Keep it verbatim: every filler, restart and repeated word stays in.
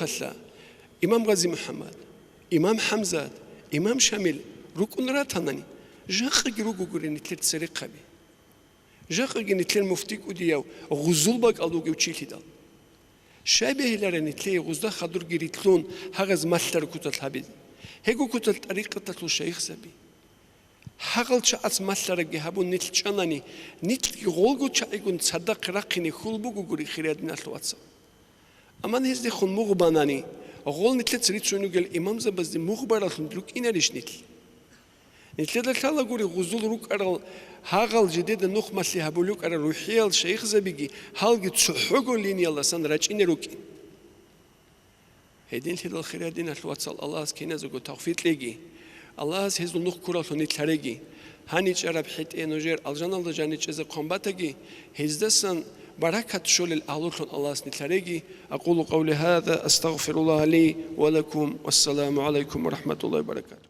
Хъалъа, имам Гъази МухӀаммад, имам ХӀамзат, имам Шамил рукӀун ратанани, жакъаги ругогури нилъер церехъаби. Жакъаги нилъер муфти кӀудияв гъузул бакӀал вугев чилъидал. Щай бегьиларай нилъее гъузда хадурги рилълъун гьагъаз малъараб куцалъ гьабизе? Гьего куцалъ тӀарикъаталъул шайихзаби. Гьагъал чагӀаз малъарабги гьабун нилъ чӀанани, нилъги гъолго чагӀигун цадахъ рахъине хьул бугогури, хириял диналъул вацал. Амма гьездехун мугъ банани, гъол нилъеца рицун ругел имамзабазде мугъ бараллъун рукӀинарищ нилъ? Нилъеда лъалагури гъузул рукӀарал гьагъал жидеда нухмалъи гьабулев вукӀарал рухӀиял шайихзабиги гьалги цохӀого линиялдасан рачӀине рукӀин. Гьединлъидал, хириял диналъул вацал, Аллагьас киназего тавфикъ кьеги, Аллагьас гьезул нух ккураллъун нилъ гьареги, гьаничӀараб хӀетӀе нужер алжаналда жаничӀезе хъван батаги, гьездасан баракат щолел агьлулъун Аллагьас нилъ гьареги. أقول قولي هذا، أستغفر الله لي ولكم، والسلام عليكم ورحمة الله وبركاته.